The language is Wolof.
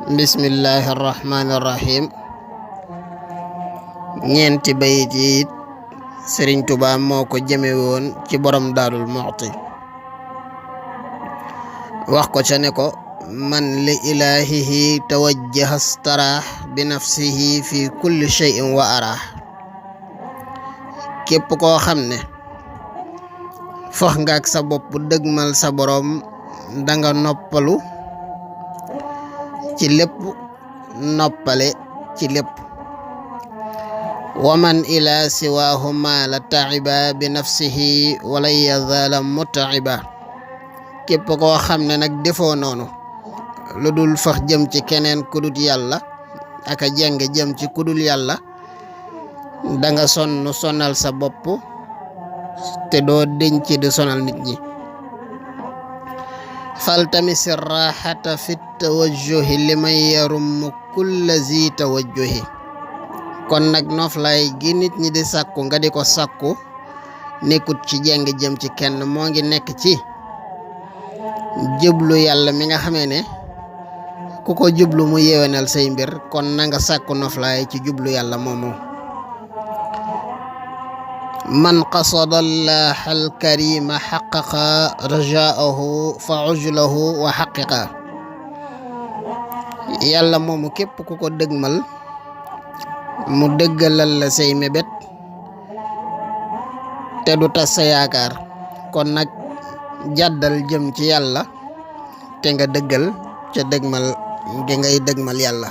bismillahi arrahmani irrahim ñeenti bayit yi it Sëriñ Tuubaa moo ko jëme woon ci borom Daarul Muxti wax ko ca ne ko man li ilahihi tawajjaha staraax bi nafsihi fi kulli shay'in wa araax képp koo xam ne fox nga ak sa bopp dëgmal sa borom danga noppalu ci lépp noppale ci lépp waman ila siwaahu maala taiba bi nafsihi wala yazala mutaiba képp koo xam ne nag defoo noonu lu dul fax jëm ci keneen kudul yàlla aka jeng jëm ci kudul yàlla danga sonal sa bopp te doo denc di sonal nit ñi faltamisi raxata fi tawajjuhi liman yarum kulla zi tawajjuhi kon nag noflaay gi nit ñi di sàkku nga di ko sàkku nekkut ci jeng jëm ci kenn moo ngi nekk ci jublu yàlla mi nga xamee ne ku ko jublu mu yewenal say mbir kon na nga sàkku noflaay ci jublu yàlla moomu man qasada allaha alkarima xaqaqa rajaahu fa ujlahu wa xaqiqa yàlla moomu képp ku ko dëgmal mu dëggalal la say mébét te du tas sa yaakaar kon nag jàddal jëm ci yàlla te nga dëggal ca dëgmal gi ngay dëgmal yàlla